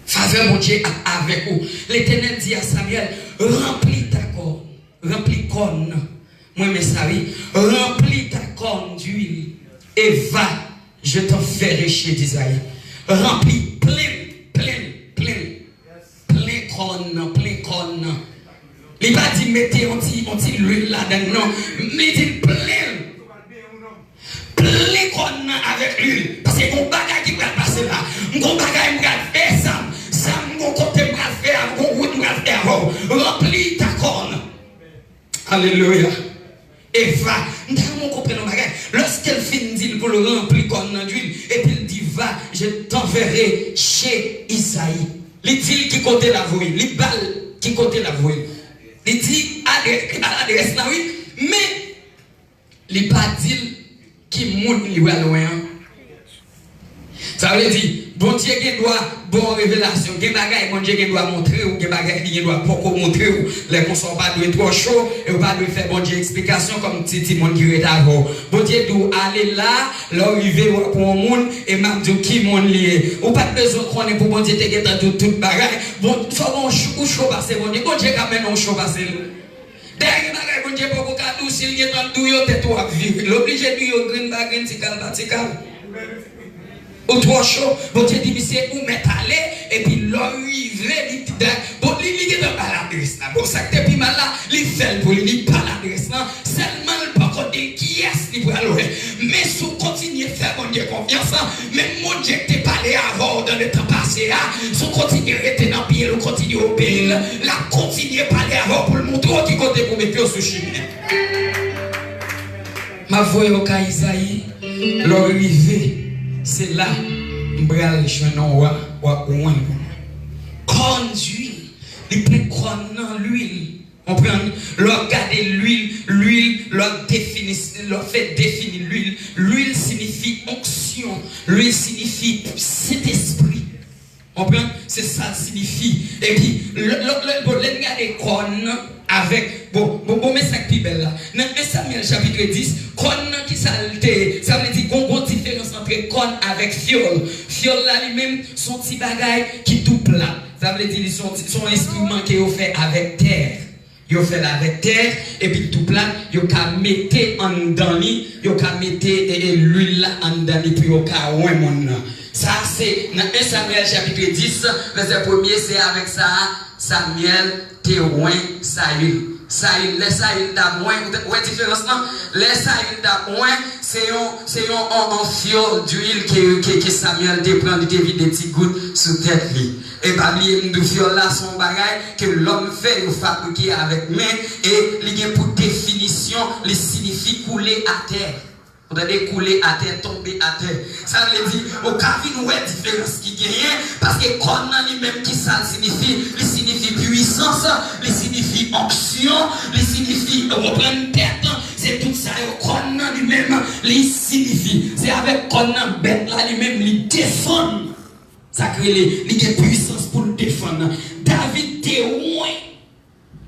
Favè Bondye ap avèk ou. Letènèl di a Samyèl, ranpli ta kòn, ranpli kòn nan. Mwen renmen sa, wi. Ranpli ta kòn d'huile et va, je t'enverrai chez Isaïe. Ranpli, plen, plen, plen. Plen kòn nan, plen kòn nan. Li pa di mete yon ti, yon ti lwil ladan l, non. Li di plen l. Plen kòn nan avèk lwil. Paske gon bagay ki pral pase la. M gon bagay m pral fè, zam. Zam, m gon kote m pral fè, m gon wout m pral fè avè w. Ranpli ta kòn. Alelouya. E va. M ta renmen w konprann yon bagay. Lòske l fin di l pou l ranpli kòn nan d'huile, epi l di, va, je t'enverrai chez Isaïe. Li di l ki kote l ap voye. Li ba l ki kote l ap voye. Li di adrès, li ba l adrès la, wi. Men, li pa di l ki moun li pral wè an. Sa vle di, Bondye gen dwa ba w revelasyon. Gen bagay Bondye gen dwa montre w, gen bagay li gen dwa poko montre w. Lè konsa, w pa dwe twò cho, e w pa dwe fè Bondye eksplikasyon kòm ti timoun ki ret avè w. Bondye di w, ale la, lè w rive, w ap wè yon moun, e m ap di w ki moun li ye. Ou pa t bezwen konnen pou Bondye te gentan di w tout bagay. Bon, fò w cho, ou cho pase Bondye. Bondye ka mennen w cho pase l. Dayè, gen bagay Bondye Bondye poko ka di w, si l gentan di w yo, tèt ou ap vire. L oblije di w yo grenn pa grenn, ti kal pa ti kal. Ou twò cho, Bondye di misye ou mèt ale, epi lè w rive, li, bon, li, li gentan ba l adrès la. Bon, sa k te pi mal la, li fè l pou li, li ba l adrès lan, sèlman l poko di l kiyès li pral wè. Men si w kontinye fè Bondye konfyans, menm Bondye k te pale avè w nan letan pase a, si w kontinye rete nan pye l, ou kontinye obeyi l, l ap kontinye pale avè w pou l montre w ki kote pou mete w sou chimen. M ap voye w kay Izayi, lè w rive, se la m pral jwenn yon wa, w ap wè mwen. Kòn lwil, li plen kòn nan lwil. Konprann? Lè w ap gade lwil, lwil, lè w ap defini, lè w ap fè defini lwil, lwil siyifi onksyon, lwil siyifi Sentespri. Konprann? Se sa l siyifi. Epi, lè, lè, lè, bon, lè n gade kòn nan avèk, bon, bon, bon, men sa k pi bèl la. Nan en Samyèl chapit dis, kòn nan ki sa l te ye? Sa vle di gon, gon diferans antre kòn avèk fyòl. Fyòl la li menm, se yon ti bagay ki tou plat. Sa vle di li se yon ti, se yon enstriman ke yo fè avèk tè. Yo fè l avèk tè, epi l tou plat, yo ka mete anndan li, yo ka mete, e, e, lwil la anndan li pou yo ka wen moun nan. Sa a se nan en Samyèl chapit dis, vèsè premye, se avèk sa a Samyèl te wen Sayil. Sayil, lè Sayil t ap wen, ou te, ou wè diferans lan? Lè Sayil t ap wen, se yon, se yon, yon, yon fyòl dwil ke, ke, ke Samyèl te pran, li te vide ti gout sou tèt li. E pa bliye m di w fyòl la se yon bagay ke lòm fè, yo fabrike avèk men, e li gen pou definisyon, li siyifi koule atè. Ou tande, koule atè, tonbe atè. Sa vle di, ou ka vin wè diferans ki genyen, paske kòn nan li menm ki sa l siyifi, li siyifi pwisans, li siyifi onksyon, li siyifi, ou konprann, tèt, se tout sa yo kòn nan li menm li siyifi. Se avèk kòn nan bèt la li menm li defann. Sa k rele, li gen pwisans pou l defann. David te wen.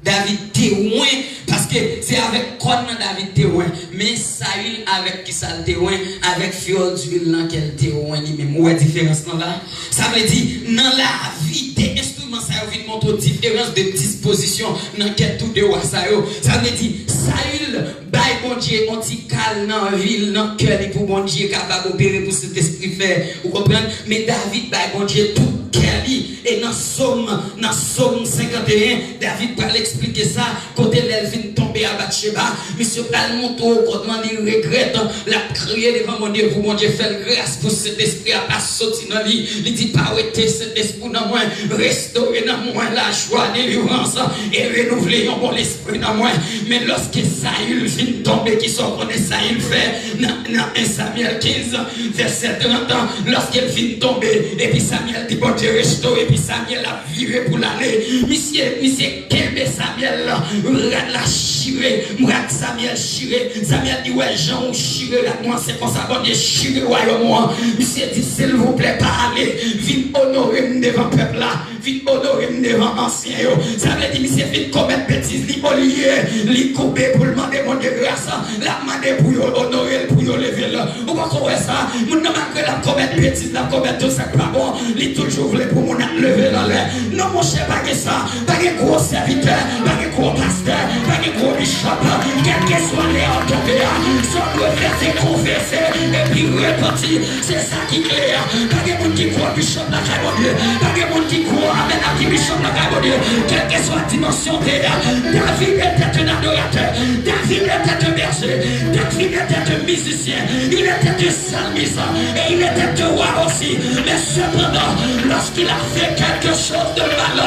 David te wen, paske se avèk kòn nan David te wen. Men Sayil avèk kisa l te wen? Avèk fyòl dwil nan kè l te wen li menm. Ou wè diferans lan la? Sa vle di, nan lavi, de enstriman sa yo vin montre w diferans de dispozisyon nan kè tou de wa sa yo. Sa vle di, Sayil bay Bondye yon ti kal nan vi l, nan kè li, pou Bondye kapab opere, pou Sentespri fè. Ou konprann? Men David bay Bondye tout kè li. E nan Sòm, nan Sòm senkanteyen, David pral eksplike sa, kote lè l fin tonbe a Batcheba, misye pral montre w kòman li regrèt, l ap kriye devan Bondye pou Bondye fè l gras, pou Sentespri a pa soti nan li. Li di, pa wete Sentespri w nan mwen, restore nan mwen lajwa delivrans, e renouvle yon bon lespri nan mwen. Men lòske Sayil fin tonbe, kisa w konnen Sayil fè nan, nan en Samyèl kenz, vèsè trant? Lòske l fin tonbe, epi Samyèl di Bondye restore, epi Samyèl ap vire pou l ale, misye, misye kenbe Samyèl, rad la chire, rad Samyèl chire. Samyèl di, wè jan ou chire rad mwen, se konsa Bondye chire wayòm ou an. Misye di, silvouplè, pa ale, vin onore m devan pèp la. Vin onore m devan ansyen yo. Sa vle di misye fin komèt betiz li, olye li koube pou l mande Bondye gras, l ap mande pou yo onore l, pou yo leve l. Ou poko wè sa? Moun nan, malgre l ap komèt betiz, l ap komèt tout sa k pa bon, li toujou vle pou moun ap leve l anlè. Non, monchè, pa gen sa. Pa gen gwo sèvitè, pa gen gwo pastè, pa gen gwo bichòp. Kèlkeswa lè w tonbe a, sa w dwe fè, se konfese epi repanti. Se sa ki kle a. Pa gen moun ki gwo bichòp lakay Bondye. Pa gen moun ki gwo amèn ak ki bichòp lakay Bondye. Kèlkeswa dimansyon w te ye a, David était un adorateur. David était un berger. David était un musicien. Il était un psalmiste. Et il était un roi aussi. Mais cependant, lorsqu'il a fait quelque chose de mal,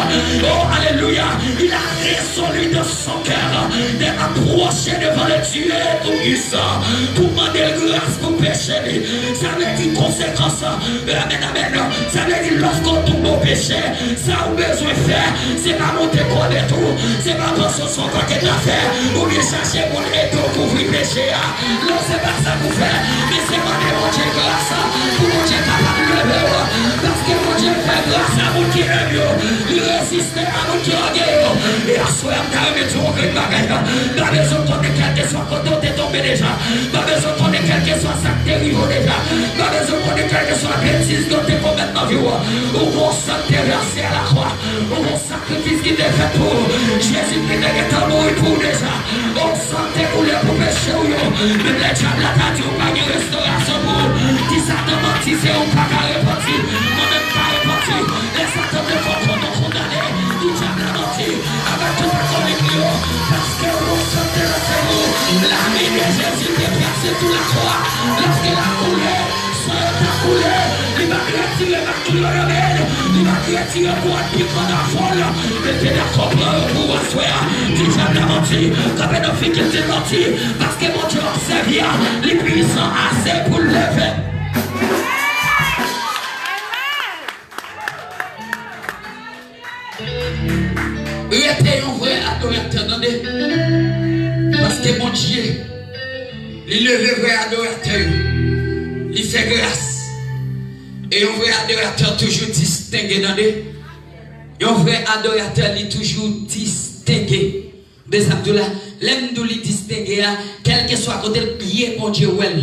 oh, alléluia, il a résolu de son cœur de approcher devant le Dieu Tout-Puissant pou mande l gras pou peche li. Sa vle di konsekans, amèn, amèn. Sa vle di lòske w tonbe o peche, sa ou bezwen fè, se pa monte kole tou, se pa panse w se yon pakèt afè, oubyen chache moun ede w kouvri peche a. Non, se pa sa pou fè, men se mande Bondye gras pou Bondye kapab leve w, paske Bondye fè gras a moun ki enb yo, li reziste a moun ki ògeye yo. E aswè a, m ta renmen di w yon grenn bagay. M pa bezwen konnen kèlkeswa kote w te tonbe deja. M pa bezwen konnen kèlkeswa sa k te rive w deja. M pa bezwen konnen kèlkeswa betiz ke w te komèt nan vi w. Ou gon san k te vèse a lakwa. Ou gon sakrifis ki te fèt pou ou. Jezi te gentan mouri pou ou deja. Yon san te koule pou peche w yo. Menm lè dyab la ta di w pa gen restorasyon pou ou, di Satan manti, se ou pa ka repanti. Mwen menm pa repanti. Lè Satan te fè w kondane, di dyab la manti avèk tout akolik li yo, paske yon san te ranse pou ou. Lame de Jezi te plase sou lakwa. Lòske l ap koule, san yo t ap koule, li pa t retire mak dlo yo nan men l, li pa t retire kouwòn pik pandan fon l, men l te dakò pran yo pou ou aswè a. Di dyab la manti, kanpe nan figi l, di l manti, paske Bondye w ap sèvi a, li pwisan ase pou l leve. Rete yon vrè adoratè, tande. Paske Bondye, li leve vrè adoratè yo. Li fè gras. E yon vrè adoratè toujou distenge, tande. Yon vrè adoratè, li toujou distenge. De sa m di w la, lè m di w li distenge a, kèlkeswa kote l ye, Bondye wè l.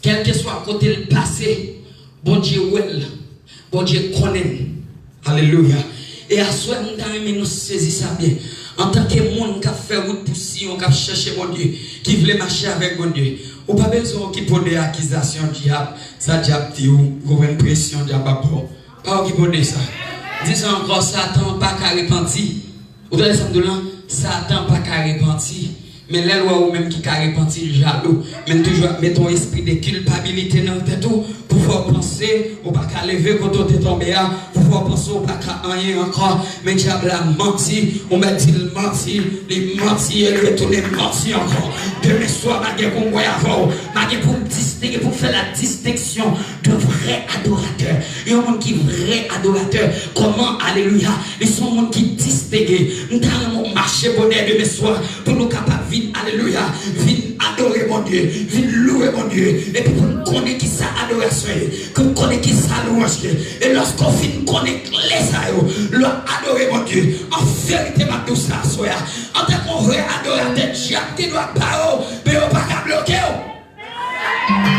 Kèlkeswa kote l pase, Bondye wè l. Bondye konnen l. Alelouya. E aswè, m ta renmen nou sezi sa byen. Antanke moun k ap fè wout pou Siyon, k ap chèche Bondye, ki vle mache avèk Bondye, ou pa bezwen okipe w de akizasyon dyab, sa dyab di w, ou konprann, presyon dyab ap ba w. Pa okipe w de sa. Di sa ankò, Satan pa ka repanti. Ou tande sa m di w lan? Satan pa ka repanti. Men lè l wè ou menm ki ka repanti, l jalou. Men l toujou ap mete yon espri de kilpabilite nan tèt ou, pou fè w panse ou pa ka leve kote w te tonbe a, pou fè w panse ou pa ka anyen ankò. Men dyab la manti, ou mèt di l manti, li manti e l retounen manti ankò. Demen swa, m a gen pou m wè avè w, m a gen pou m distenge, pou m fè la distenksyon de vrè adoratè. Yon moun ki vrè adoratè, kòman, alelouya, li se yon moun ki distenge. M ta renmen w mache bonè demen swa pou nou kapab vin, alelouya, vin adore Bondye, vin louwe Bondye, epi pou n konnen ki sa adorasyon ye, pou n konnen ki sa lwanj ye. E lòske w fin konnen kle sa yo, lè w adore Bondye, an verite, m ap di w sa aswè a, antanke yon vrè adoratè, dyab gen dwa bare w, men yo pa ka bloke w.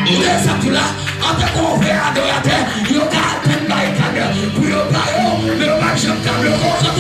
Ou tande sa m di w la? Antanke yon vrè adoratè, yo ka al tann barikad pou yo bare w, men yo pa janm ka bloke w.